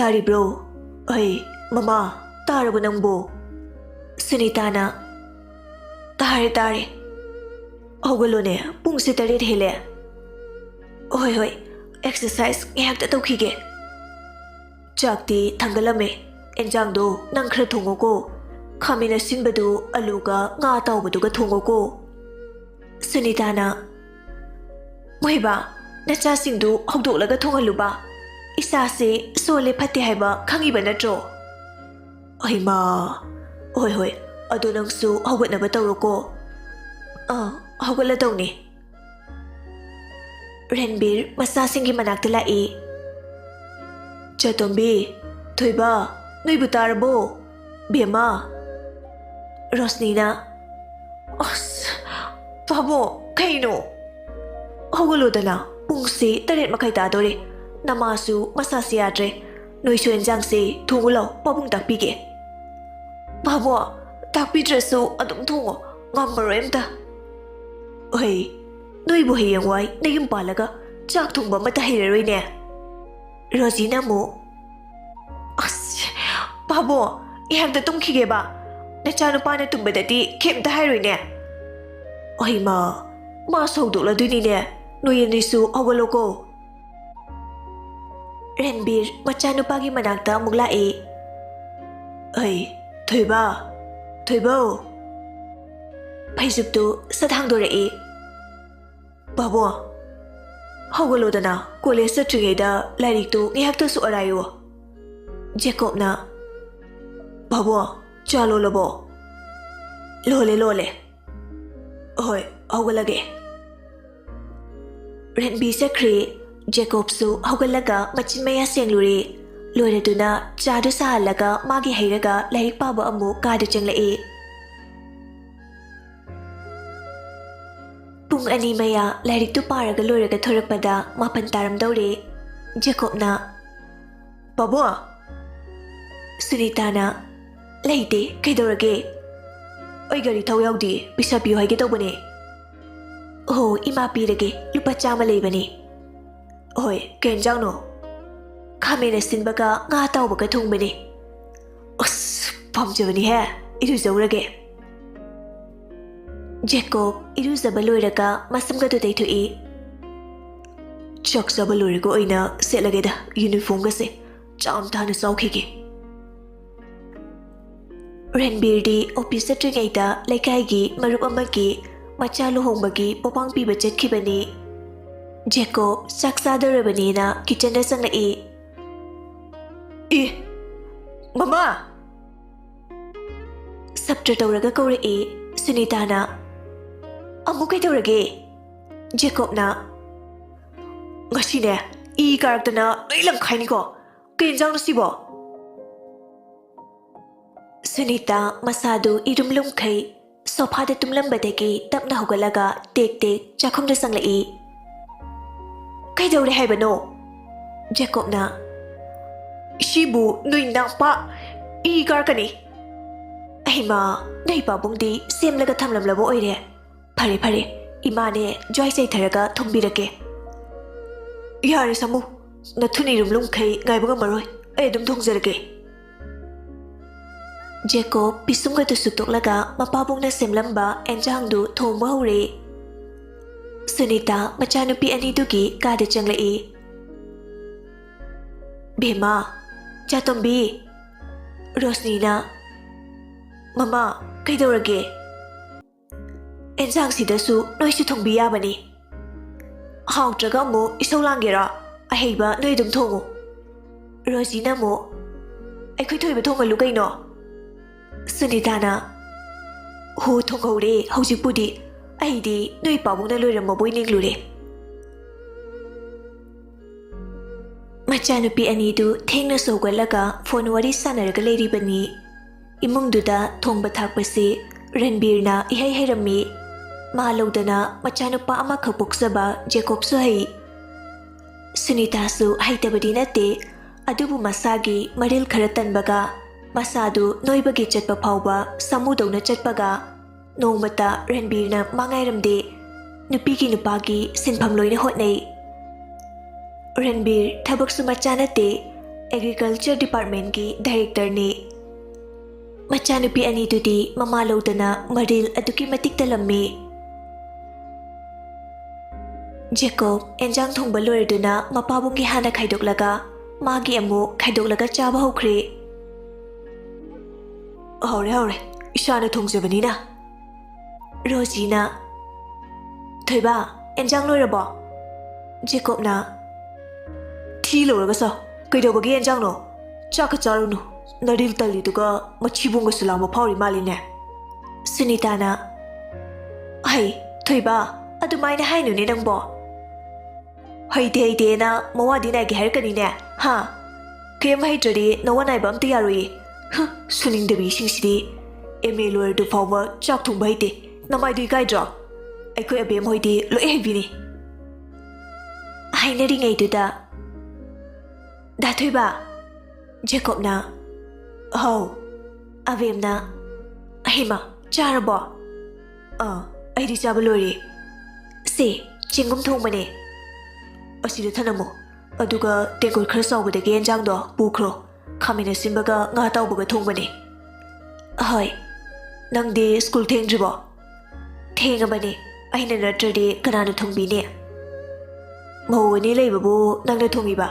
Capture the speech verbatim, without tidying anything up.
ꯇꯥꯔꯤꯕ꯭ꯔꯣ? ꯑꯩ, ꯃꯃꯥ, ꯇꯥꯔꯕꯣ ꯅꯪꯕꯣ? ꯁꯨꯅꯤꯇꯥꯅ, "ꯇꯥꯔꯦ, ꯇꯥꯔꯦ꯫ ꯍꯧꯒꯠꯂꯣꯅꯦ, ꯄꯨꯡꯁꯦ ꯇꯔꯦꯠ ꯍꯦꯜꯂꯦ꯫ ꯍꯣꯏ, ꯍꯣꯏ, ꯑꯦꯛꯁꯔꯁꯥꯏꯁ ꯉꯥꯏꯍꯥꯛꯇ ꯇꯧꯈꯤꯒꯦ꯫ ꯆꯥꯛꯇꯤ ꯊꯥꯡꯒꯠꯂꯝꯃꯦ꯫ ꯑꯦꯟꯖꯥꯡꯗꯣ ꯅꯪ ꯈꯔ ꯊꯣꯡꯉꯣꯀꯣ꯫ ꯈꯥꯃꯦꯟ ꯑꯁꯤꯟꯕꯗꯨ ꯑꯂꯨꯒ ꯉꯥ ꯑꯇꯥꯎꯕꯗꯨꯒ ꯊꯣꯡꯉꯣꯀꯣ꯫" ꯁꯨꯅꯤꯇꯥꯅ, "ꯃꯣꯍꯤꯕꯥ, ꯅꯆꯥꯁꯤꯡꯗꯨ ꯍꯧꯗꯣꯛꯂꯒ ꯊꯣꯡꯍꯜꯂꯨꯕ꯫ ꯏꯁꯥꯁꯦ ꯁꯣꯜꯂꯦ ꯐꯠꯇꯦ ꯍꯥꯏꯕ ꯈꯪꯉꯤꯕ ꯅꯠꯇ꯭ꯔꯣ?" "ꯍꯩꯃꯥ, ꯍꯣꯏ, ꯍꯣꯏ, ꯑꯗꯣ ꯅꯪꯁꯨ ꯍꯧꯒꯠꯅꯕ ꯇꯧꯔꯣꯀꯣ꯫" "ꯑꯥ, ꯍꯧꯒꯠꯂꯗꯧꯅꯦ꯫" ꯔꯟꯕꯤꯔ ꯃꯆꯥꯁꯤꯡꯒꯤ ꯃꯅꯥꯛꯇ ꯂꯥꯛꯏ꯫ "ꯆꯥꯇꯣꯝꯕꯤ, ꯊꯣꯏꯕ, ꯅꯣꯏꯕꯨ ꯇꯥꯔꯕꯣ? ꯕꯦꯝꯃ?" ꯔꯣꯁꯅꯤꯅ, "ꯑꯁ, ꯄꯥꯕꯣ, ꯀꯩꯅꯣ? ꯍꯧꯒꯠꯂꯣꯗꯅ, ꯄꯨꯡꯁꯤ ꯇꯔꯦꯠ ꯃꯈꯥꯏ ꯇꯥꯗꯣꯔꯦ꯫ ꯅꯃꯥꯁꯨ ꯃꯁꯥꯁꯤ ꯌꯥꯗ꯭ꯔꯦ꯫ ꯅꯣꯏꯁꯨ ꯏꯟꯖꯥꯡꯁꯦ ꯊꯣꯡꯉꯨ ꯂꯥꯎ, ꯄꯥꯕꯨꯡ ꯇꯥꯛꯄꯤꯒꯦ꯫" "ꯄꯥꯕꯣ, ꯇꯥꯛꯄꯤꯗ꯭ꯔꯁꯨ ꯑꯗꯨꯝ ꯊꯣꯡꯉꯣ, ꯉꯝꯃꯔꯣꯏ ꯑꯝꯇ꯫" "ꯍꯩ, ꯅꯣꯏꯕꯨ ꯍꯌꯦꯡꯋꯥꯏ ꯅꯌꯨꯝ ꯄꯥꯜꯂꯒ ꯆꯥꯛ ꯊꯣꯡꯕ ꯑꯃꯠꯇ ꯍꯩꯔꯔꯣꯏꯅꯦ꯫" ꯔꯣꯖꯤꯅ ꯑꯃꯨꯛ, "ꯑꯁ, ꯄꯥꯕꯣ, ꯉꯥꯏꯍꯥꯛꯇ ꯇꯨꯝꯈꯤꯒꯦꯕ꯫ ꯅꯆꯥꯅꯨꯄꯥꯅ ꯇꯨꯝꯕꯗꯗꯤ ꯀꯩꯝꯇ ꯍꯥꯏꯔꯣꯏꯅꯦ꯫" "ꯍꯩꯃꯥ, ꯃꯥꯁꯨ ꯍꯧꯗꯣꯛꯂꯗꯣꯏꯅꯤꯅꯦ꯫ ꯅꯣꯏ ꯑꯅꯤꯁꯨ ꯍꯧꯒꯠꯂꯣꯀꯣ꯫" ꯔꯟꯕꯤꯔ ꯃꯆꯥꯅꯨꯄꯥꯒꯤ ꯃꯅꯥꯛꯇ ꯑꯃꯨꯛ ꯂꯥꯛꯏ꯫ "ꯍꯩ, ꯊꯣꯏꯕ, ꯊꯣꯏꯕꯧ!" ꯐꯩꯖꯨꯞꯇꯨ ꯁꯠ ꯍꯥꯡꯗꯣꯔꯛꯏ꯫ "ꯄꯥꯕꯣ, ꯍꯧꯒꯠꯂꯣꯗꯅ, ꯀꯣꯂꯦꯖ ꯆꯠꯇ꯭ꯔꯤꯉꯩꯗ ꯂꯥꯏꯔꯤꯛꯇꯨ ꯉꯥꯏꯍꯥꯛꯇꯁꯨ ꯑꯔꯥꯏꯌꯨ꯫" ꯖꯦꯀꯣꯕꯅ, "ꯄꯥꯕꯣ, ꯆꯥ ꯂꯣꯜꯂꯕꯣ?" "ꯂꯣꯜꯂꯦ, ꯂꯣꯜꯂꯦ꯫" "ꯍꯣꯏ, ꯍꯧꯒꯠꯂꯒꯦ꯫" ꯔꯟꯕꯤ ꯆꯠꯈ꯭ꯔꯦ꯫ ꯖꯦꯀꯣꯕꯁꯨ ꯍꯧꯒꯠꯂꯒ ꯃꯆꯤꯟ ꯃꯌꯥ ꯁꯦꯡꯂꯨꯔꯦ꯫ ꯂꯣꯏꯔꯗꯨꯅ ꯆꯥꯗꯨ ꯁꯥꯍꯜꯂꯒ ꯃꯥꯒꯤ ꯍꯩꯔꯒ ꯂꯥꯏꯔꯤꯛ ꯄꯥꯕ ꯑꯃꯨꯛ ꯀꯥꯗ ꯆꯪꯂꯛꯏ꯫ ꯄꯨꯡ ꯑꯅꯤ ꯃꯌꯥ ꯂꯥꯏꯔꯤꯛꯇꯨ ꯄꯥꯔꯒ ꯂꯣꯏꯔꯒ ꯊꯣꯔꯛꯄꯗ ꯃꯥꯄꯟ ꯇꯥꯔꯝꯗꯧꯔꯦ꯫ ꯖꯦꯀꯣꯕꯅ, "ꯄꯥꯕꯣ!" ꯁꯨꯅꯤꯇꯥꯅ, "ꯂꯩꯇꯦ, ꯀꯩꯗꯧꯔꯒꯦ?" "ꯑꯩ ꯒꯥꯔꯤ ꯊꯥꯎ ꯌꯥꯎꯗꯦ, ꯄꯩꯁꯥ ꯄꯤꯌꯨ ꯍꯥꯏꯒꯦ ꯇꯧꯕꯅꯦ꯫" "ꯑꯣ, ꯏꯃꯥ ꯄꯤꯔꯒꯦ, ꯂꯨꯄꯥ ꯆꯥꯝꯃ ꯂꯩꯕꯅꯦ꯫" "ꯍꯣꯏ, ꯀꯩ ꯌꯦꯟꯖꯥꯡꯅꯣ?" ꯈꯥꯃꯦꯟ ꯑꯁꯤꯟꯕꯒ ꯉꯥ ꯑꯇꯥꯎꯕꯒ ꯊꯣꯡꯕꯅꯤ꯫ ꯑꯁ, ꯄꯥꯝꯖꯕꯅꯤꯍꯦ꯫ ꯏꯔꯨꯖꯧꯔꯒꯦ꯫ ꯖꯦꯀꯣꯕ ꯏꯔꯨꯖꯕ ꯂꯣꯏꯔꯒ ꯃꯁꯝꯒꯗꯨ ꯇꯩꯊꯣꯛꯏ꯫ ꯆꯥꯛ ꯆꯥꯕ ꯂꯣꯏꯔꯒ ꯑꯣꯏꯅ ꯁꯦꯠꯂꯒꯦꯗ, ꯌꯨꯅꯤꯐꯣꯔꯝꯒꯁꯦ꯫ ꯆꯥꯝ ꯊꯥꯅ ꯆꯥꯎꯈꯤꯒꯦ꯫ ꯔꯟꯕꯤꯔꯗꯤ ꯑꯣꯐꯤꯁ ꯆꯠꯇ꯭ꯔꯤꯉꯩꯗ ꯂꯩꯀꯥꯏꯒꯤ ꯃꯔꯨꯞ ꯑꯃꯒꯤ ꯃꯆꯥ ꯂꯨꯍꯣꯡꯕꯒꯤ ꯄꯣꯄꯥꯡ ꯄꯤꯕ ꯆꯠꯈꯤꯕꯅꯤ꯫ ꯖꯦꯀꯣꯕ ꯆꯥꯛ ꯆꯥꯗꯧꯔꯕꯅꯤꯅ ꯀꯤꯆꯟꯗ ꯆꯪꯂꯛꯏ꯫ "ꯑꯦ, ꯃꯃꯥ!" ꯁꯞꯇ꯭ꯔ ꯇꯧꯔꯒ ꯀꯧꯔꯛꯏ ꯁꯨꯅꯤꯇꯥꯅ꯫ "ꯑꯃꯨꯛ ꯀꯩꯗꯧꯔꯒꯦ?" ꯖꯦꯀꯣꯕꯅ꯫ "ꯉꯁꯤꯅꯦ, ꯏ ꯀꯥꯔꯛꯇꯅ ꯂꯣꯏ ꯂꯪꯈꯥꯏꯅꯤꯀꯣ꯫ ꯀꯩ ꯌꯦꯟꯖꯥꯡꯅꯣ ꯁꯤꯕꯣ?" ꯁꯨꯅꯤꯇꯥ ꯃꯁꯥꯗꯨ ꯏꯔꯨꯝ ꯂꯨꯝꯈꯩ ꯁꯣꯐꯥꯗ ꯇꯨꯝꯂꯝꯕꯗꯒꯤ ꯇꯞꯅ ꯍꯧꯒꯠꯂꯒ ꯇꯦꯛ ꯇꯦꯛ ꯆꯥꯛꯈꯨꯝꯗ ꯆꯪꯂꯛꯏ꯫ "ꯀꯩꯗꯧꯔꯦ ꯍꯥꯏꯕꯅꯣ?" ꯖꯦꯀꯣꯕꯅ꯫ "ꯁꯤꯕꯨ ꯅꯣꯏ ꯅꯥꯎꯄꯥ ꯏ ꯀꯥꯔꯛꯀꯅꯤ꯫ ꯑꯩꯃ, ꯅꯣꯏ ꯄꯥꯕꯨꯡꯗꯤ ꯁꯦꯝꯂꯒ ꯊꯝꯂꯝꯂꯕ ꯑꯣꯏꯔꯦ꯫ ꯐꯔꯦ, ꯐꯔꯦ, ꯏꯃꯥꯅꯦ ꯖ꯭ꯋꯥꯏ ꯆꯩꯊꯔꯒ ꯊꯣꯡꯕꯤꯔꯒꯦ꯫" "ꯌꯥꯔꯦ ꯁꯥꯃꯨ, ꯅꯊꯨꯅ ꯏꯔꯨꯝ ꯂꯨꯝꯈꯩ ꯉꯥꯏꯕ ꯉꯝꯃꯔꯣꯏ, ꯑꯩ ꯑꯗꯨꯝ ꯊꯣꯡꯖꯔꯒꯦ꯫" ꯖꯦꯀꯣꯕ ꯄꯤꯁꯨꯝꯒꯗꯨ ꯁꯨꯛꯇꯣꯛꯂꯒ ꯃꯄꯥꯕꯨꯡꯅ ꯁꯦꯝꯂꯝꯕ ꯑꯦꯟꯖꯥꯡꯗꯨ ꯊꯣꯡꯕ ꯍꯧꯔꯦ꯫ ꯁꯨꯅꯤꯇꯥ ꯃꯆꯥꯅꯨꯄꯤ ꯑꯅꯤꯗꯨꯒꯤ ꯀꯥꯗ ꯆꯪꯂꯛꯏ꯫ "ꯕꯦꯝꯃ, ꯆꯥꯇꯣꯝꯕꯤ꯫" ꯔꯣꯁꯅꯤꯅ꯫ "ꯃꯃꯥ, ꯀꯩꯗꯧꯔꯒꯦ?" "ꯑꯦꯟꯁꯥꯡꯁꯤꯗꯁꯨ ꯅꯣꯏꯁꯨ ꯊꯣꯡꯕꯤ ꯌꯥꯕꯅꯤ꯫ ꯍꯥꯎꯇ꯭ꯔꯒ ꯑꯃꯨꯛ ꯏꯁꯧ ꯂꯥꯡꯒꯦꯔꯥ? ꯑꯍꯩꯕ ꯅꯣꯏ ꯑꯗꯨꯝ ꯊꯣꯡꯉꯨ꯫" ꯔꯣꯖꯤꯅ ꯑꯃꯨꯛ, "ꯑꯩꯈꯣꯏ ꯊꯣꯏꯕ ꯊꯣꯡꯍꯜꯂꯨ ꯀꯩꯅꯣ꯫" ꯁꯨꯅꯤꯇꯥꯅ, "ꯍꯣ, ꯊꯣꯡꯍꯧꯔꯦ ꯍꯧꯖꯤꯛꯄꯨꯗꯤ꯫ ꯑꯩꯗꯤ ꯅꯣꯏ ꯄꯥꯕꯨꯡꯅ ꯂꯣꯏꯔꯝꯃꯕꯣꯏ ꯅꯤꯡꯂꯨꯔꯦ꯫" ꯃꯆꯥꯅꯨꯄꯤ ꯑꯅꯤꯗꯨ ꯊꯦꯡꯅꯁꯨ ꯍꯧꯒꯠꯂꯒ ꯐꯣꯟ ꯋꯥꯔꯤ ꯁꯥꯟꯅꯔꯒ ꯂꯩꯔꯤꯕꯅꯤ꯫ ꯏꯃꯨꯡꯗꯨꯗ ꯊꯣꯡꯕ ꯊꯥꯛꯄꯁꯤ ꯔꯟꯕꯤꯔꯅ ꯏꯍꯩ ꯍꯩꯔꯝꯃꯤ꯫ ꯃꯥ ꯂꯧꯗꯅ ꯃꯆꯥꯅꯨꯄꯥ ꯑꯃꯈꯛ ꯄꯣꯛꯆꯕ ꯖꯦꯀꯣꯕꯁꯨ ꯍꯩ꯫ ꯁꯨꯅꯤꯇꯥꯁꯨ ꯍꯩꯇꯕꯗꯤ ꯅꯠꯇꯦ, ꯑꯗꯨꯕꯨ ꯃꯁꯥꯒꯤ ꯃꯔꯤꯜ ꯈꯔ ꯇꯟꯕꯒ ꯃꯁꯥꯗꯨ ꯅꯣꯏꯕꯒꯤ ꯆꯠꯄ ꯐꯥꯎꯕ ꯁꯥꯃꯨꯗꯧꯅ ꯆꯠꯄꯒ ꯅꯣꯡꯃꯇ ꯔꯟꯕꯤꯔꯅ ꯃꯥ ꯉꯥꯏꯔꯝꯗꯦ꯫ ꯅꯨꯄꯤꯒꯤ ꯅꯨꯄꯥꯒꯤ ꯁꯤꯟꯐꯝ ꯂꯣꯏꯅ ꯍꯣꯠꯅꯩ꯫ ꯔꯟꯕꯤꯔ ꯊꯕꯛꯁꯨ ꯃꯆꯥ ꯅꯠꯇꯦ, ꯑꯦꯒ꯭ꯔꯤꯀꯜꯆꯔ ꯗꯤꯄꯥꯔꯠꯃꯦꯟꯒꯤ ꯗꯥꯏꯔꯦꯛꯇꯔꯅꯤ꯫ ꯃꯆꯥꯅꯨꯄꯤ ꯑꯅꯤꯗꯨꯗꯤ ꯃꯃꯥ ꯂꯧꯗꯅ ꯃꯔꯤꯜ ꯑꯗꯨꯛꯀꯤ ꯃꯇꯤꯛ ꯇꯜꯂꯝꯃꯤ꯫ ꯖꯦꯀꯣꯕ ꯑꯦꯟꯖꯥꯡ ꯊꯣꯡꯕ ꯂꯣꯏꯔꯗꯨꯅ ꯃꯄꯥꯕꯨꯡꯒꯤ ꯍꯥꯟꯅ ꯈꯥꯏꯗꯣꯛꯂꯒ ꯃꯥꯒꯤ ꯑꯃꯨꯛ ꯈꯥꯏꯗꯣꯛꯂꯒ ꯆꯥꯕ ꯍꯧꯈ꯭ꯔꯦ꯫ "ꯍꯧꯔꯦ, ꯍꯧꯔꯦ, ꯏꯁꯥꯅ ꯊꯣꯡꯖꯕꯅꯤꯅ"꯫ ꯔꯣꯖꯤꯅ, "ꯊꯣꯏꯕ, ꯑꯦꯟꯖꯥꯡ ꯂꯣꯏꯔꯕꯣ?" ꯖꯦꯀꯣꯕꯅ, "ꯊꯤ ꯂꯧꯔꯒ ꯆꯥꯎ꯫ ꯀꯩꯗꯧꯕꯒꯤ ꯑꯦꯟꯖꯥꯡꯅꯣ? ꯆꯥꯛꯀ ꯆꯥꯔꯨꯅꯨ꯫ ꯅꯔꯤꯜ ꯇꯜꯂꯤꯗꯨꯒ ꯃꯊꯤꯕꯣꯡꯒꯁꯨ ꯂꯥꯡꯕ ꯐꯥꯎꯔꯤ ꯃꯥꯜꯂꯤꯅꯦ"꯫ ꯁꯨꯅꯤꯇꯥꯅ, "ꯍꯩ, ꯊꯣꯏꯕ, ꯑꯗꯨꯃꯥꯏꯅ ꯍꯥꯏꯅꯨꯅꯦ ꯅꯪꯕꯣ꯫ ꯍꯩꯇꯦ ꯍꯩꯇꯦꯅ ꯃꯋꯥꯗꯤ ꯅꯥꯏꯒꯦ ꯍꯥꯏꯔꯛꯀꯅꯤꯅꯦ, ꯍꯥ? ꯀꯩꯝ ꯍꯩꯇ꯭ꯔꯗꯤ ꯅꯋꯥ ꯅꯥꯏꯕ ꯑꯝꯇ ꯌꯥꯔꯣꯏꯌꯦ꯫ ꯍ, ꯁꯨꯅꯤꯡꯗꯕꯤꯁꯤꯡꯁꯤꯗꯤ꯫ ꯑꯦꯝ ꯑꯦ ꯂꯣꯏꯔꯗꯨ ꯐꯥꯎꯕ ꯆꯥꯛ ꯊꯣꯡꯕ ꯍꯩꯇꯦ꯫ ꯅꯃꯥꯏꯗꯨ ꯏꯀꯥꯏꯗ꯭ꯔꯣ? ꯑꯩꯈꯣꯏ ꯑꯕꯦꯝ ꯍꯣꯏꯗꯤ ꯂꯣꯏ ꯍꯩꯕꯤꯅꯤ"꯫ ꯍꯥꯏꯅꯔꯤꯉꯩꯗꯨꯗ, "ꯗꯥ ꯊꯣꯏꯕ"꯫ ꯖꯦꯀꯣꯕꯅ, "ꯍꯥꯎ"꯫ ꯑꯕꯦꯝꯅ, "ꯑꯍꯩꯃ, ꯆꯥꯔꯕꯣ?" "ꯑꯥ, ꯑꯩꯗꯤ ꯆꯥꯕ ꯂꯣꯏꯔꯦ꯫ ꯁꯦ, ꯆꯦꯡꯒꯨꯝ ꯊꯣꯡꯕꯅꯦ꯫ ꯑꯁꯤꯗ ꯊꯅꯝꯃꯣ꯫ ꯑꯗꯨꯒ ꯇꯦꯡꯀꯣꯠ ꯈꯔ ꯆꯥꯎꯕꯗꯒꯤ ꯑꯦꯟꯖꯥꯡꯗꯣ ꯄꯨꯈ꯭ꯔꯣ꯫ ꯈꯥꯃꯦꯟ ꯑꯁꯤꯟꯕꯒ ꯉꯥ ꯑꯇꯥꯎꯕꯒ ꯊꯣꯡꯕꯅꯦ"꯫ "ꯑꯍꯣꯏ꯫ ꯅꯪꯗꯤ ꯁ꯭ꯀꯨꯜ ꯊꯦꯡꯗ꯭ꯔꯤꯕꯣ?" "ꯊꯦꯡꯉꯕꯅꯦ꯫ ꯑꯩꯅ ꯅꯠꯇ꯭ꯔꯗꯤ ꯀꯅꯥꯅ ꯊꯣꯡꯕꯤꯅꯤ? ꯃꯧ ꯑꯅꯤ ꯂꯩꯕꯕꯨ ꯅꯪꯅ ꯊꯣꯡꯉꯤꯕ?"